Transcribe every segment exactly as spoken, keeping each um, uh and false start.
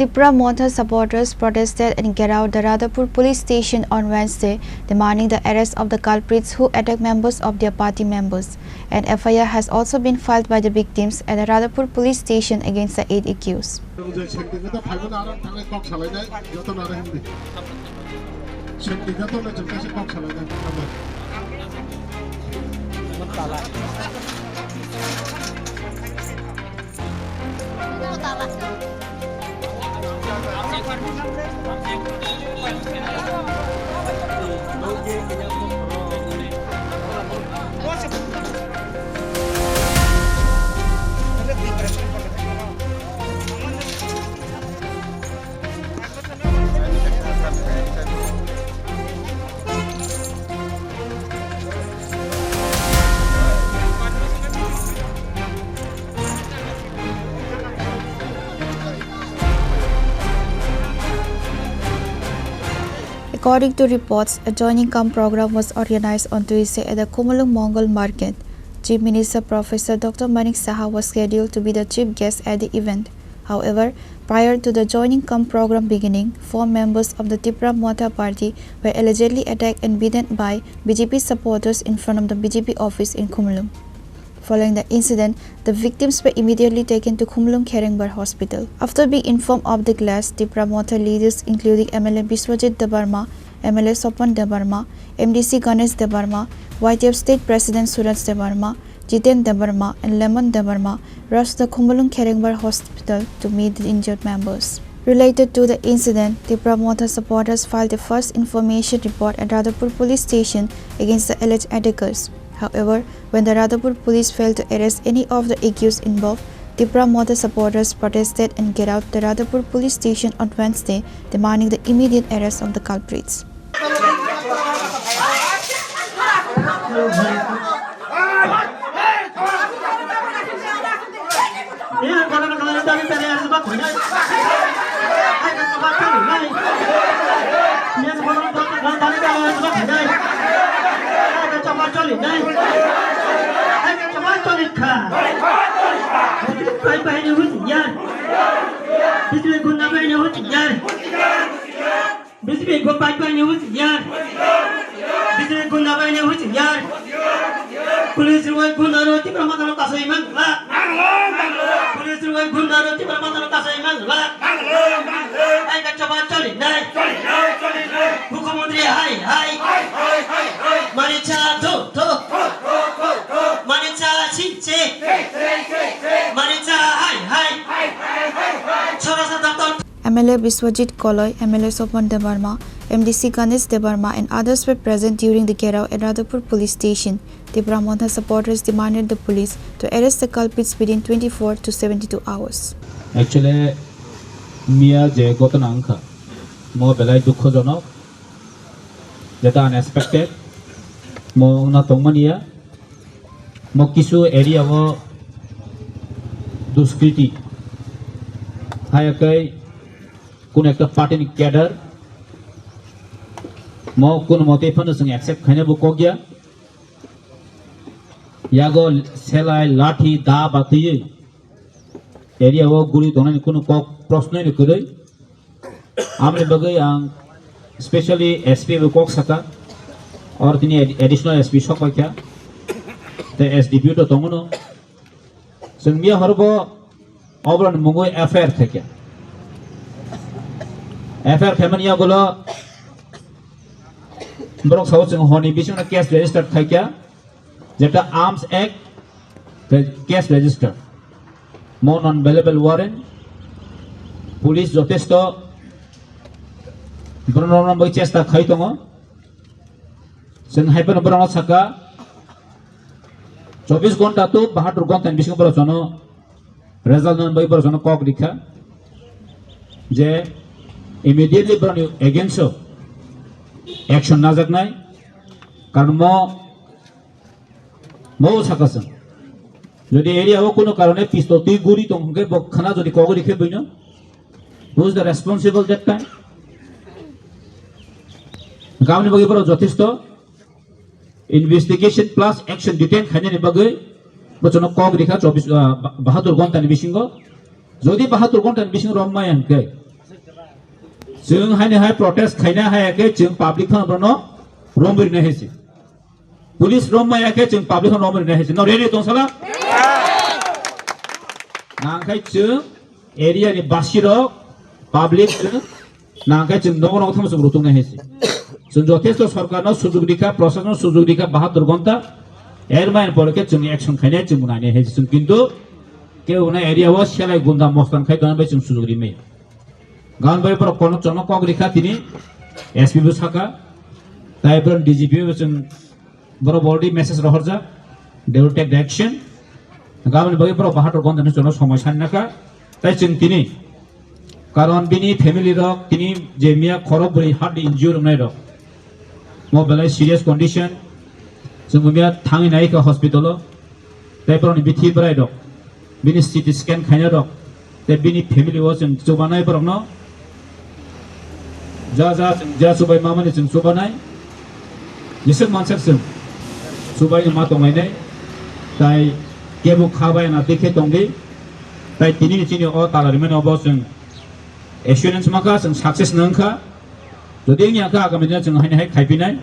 Tipra Motha supporters protested and get out the Radhapur police station on Wednesday, demanding the arrest of the culprits who attacked members of their party members. An F I R has also been filed by the victims at the Radhapur police station against the eight accused. According to reports, a joining cum program was organized on Tuesday at the Khumulwng Mongol Market. Chief Minister Professor Doctor Manik Saha was scheduled to be the chief guest at the event. However, prior to the joining cum program beginning, four members of the Tipra Motha Party were allegedly attacked and beaten by B J P supporters in front of the B J P office in Khumulwng. Following the incident, the victims were immediately taken to Khumulwng Kherengbar Hospital. After being informed of the clash, Tipra Motha leaders including M L A Biswajit Debbarma, M L A Swapan Debbarma, M D C Ganesh Debbarma, Y T F State President Suraj Debbarma, Jiten Debbarma and Lemon Debbarma rushed the Khumulwng Kherengbar Hospital to meet the injured members. Related to the incident, Tipra Motha supporters filed a first information report at Radhapur Police Station against the alleged attackers. However, when the Radhapur police failed to arrest any of the accused involved, Tipra Motha supporters protested and get out the Radhapur police station on Wednesday, demanding the immediate arrest of the culprits. Bising bai gunda bai ni huchi yar. Bising bai gunda bai ni huchi yar. Police rwai gunda ro Tipra Motha no kasai man la. Police rwai gunda ro Tipra Motha no kasai man la. Ai ka choba choli nai. Mukhyamantri hai hai. Mani cha tho tho. Mani cha chi che. Mani cha hai hai. Sora sa daptor. M L A Biswajit Koloi, M L A Swapan Debbarma, M D C Ganesh Debbarma and others were present during the gherao at Radhapur police station. Tipra Motha supporters demanded the police to arrest the culprits within twenty-four to seventy-two hours. Actually, miya je ghotona wngkha, mo belai dukhojonok, jeta unexpected, mo wngna tongmaniya. Mo kisu area o duskriti haya kai kuno ekta party ni cadre mo kuno mote phano chwng accept khaina bo kokya. Yago selai lathi da batwi area o guri tongnani kuno kok prosnoi ni kwrwi. Amni bagwi ang specially S P bo kok saka, or tini ad-, additional S P sok paikha, tei S D P O to tongo no. Chwng miya horo bo oboroni mungwi F I R khaikha. F I R khaimani yagulo borok sao chwng honi bisingno case registered khaikha. Jeta Arms Act re-, case register. Mo non bailable warrant. Police jotesto borok rok bai chesta khai tongo. Chwng hai phano borok saka chobbish ghonta to bahatur ghonta ni bisingo borok jono result non bai borok jono kok rikha je immediately borok ni against o action najaknai. Karon mo Mo saka chwng. Jodi area o kuno karone pistol twi guri tong hwnkhe bo khna jodi kogri khe buino. Who is the responsible that time? Gamni bagwi borok jothesto investigation plus action detain khainani bagwi bochono kok rikha chobbish, ah, ba-, bahatur ghonta ni bisingo. Jodi bahatur ghonta ni bisingo rom maya hwnkhe Chwng haini hai protest khaina hai khe chwng public phano bono romwi rina hai se. Police rom maya khe chwng public phano romwi rina hai se. No ready tong sala? Nangkhai chwng area ni basirok public chwng nangkhai chwng nogo nogo thang chwng rutung nai hai se. Chwng jothesto sorkar no sujug rikha, proshashan sujug rikha bahatur ghonta. Er main pore khe chwng action khainai chwng nai nai hai se. Chwng kintu kebo na area o selai gunda mostan khai tongna bai chwng sujug rimai. Gan bai borok kono chono kok rikha tini S P bo saka. Tai borok D G P bo chwng borok already message rohorjak. They will take the action. Gaboni bagwi borok bahator gonthani chono somoi sanna kha. Tai chwng tini karon bini family rok tini je miya khorok bwrwi heart injury wngnai rok. Mo belai serious condition. Chwng miya thangwi nai kha hospital o. Tei borokni bithi bwrai rok, bini C T scan khaina rok, tei bini family o chwng chubanai borokno ja ja chwng ja chubai mamani chwng chubanai, jeswk mansak chwng chubai ma tonglainai, tai kebo kha bai na dekhe tongdi, tai tini ni chini o tala rimani obo chwng assurance mankha, chwng success nangkha, jodi wngya kha agami dino chwng haini hai khaipinai,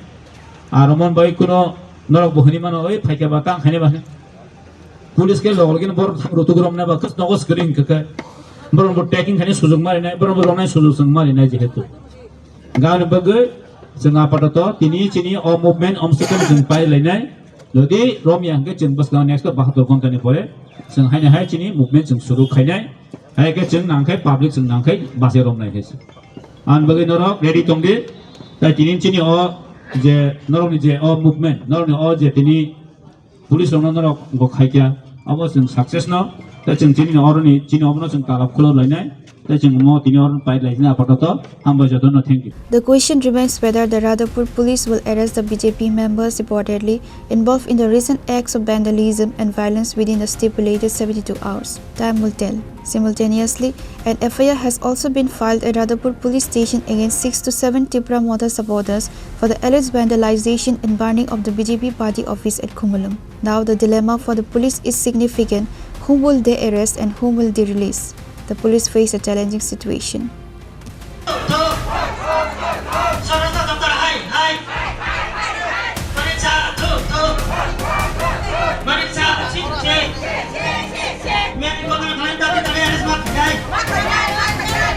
aro mon bai kuno norok bo hwnwi mano, oi phaikha ba tang khainai ba hwnwi. Police khe logol khe borok thang rutuk romna ba khas nogo screen khe khe. Borok bo taking khainai sujug marinai, borok bo romnai sujug chwng marinai jehetu. Gani bagwi chwng apatoto tini chini o movement omswkang chwng pai lainai. Jodi romya hwnkhe chwng bwskang next bahator ghontani pore chwng haini hai chini movement chwng suru khainai. Hai khe chwng nangkhai public chwng nangkhai bachai romnai khe se. Ang bagwi norok ready tongdi. Tai tini chini o je norokni je o movement, norokni o je tini police rokno norok go khaikya, abo chwng success no. Tai chwng chini oroni chini obono chwng talab khulor lainai. Tai chwng mo tini oroni pai lainai apatoto. Hambai jotono, thank you. The question remains whether the Radhapur police will arrest the B J P members reportedly involved in the recent acts of vandalism and violence within the stipulated seventy-two hours. Time will tell. Simultaneously, an F I R has also been filed at Radhapur police station against six to seven Tipra Motha supporters for the alleged vandalization and burning of the B J P party office at Khumulwng. Now the dilemma for the police is significant. Whom will they arrest and whom will they release? The police face a challenging situation.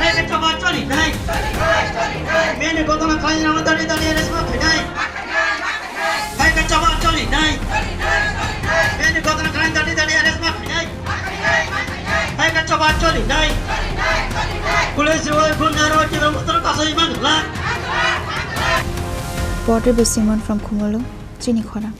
Hai khe choba choli nai. Bini gotna khlai dadi dadi arrest ma khainai. Hai khe choba choli nai. Police roi gun naro kilo motor kasoi mang la. Reporter Bisimon from Khumulwng, Chini Khorang.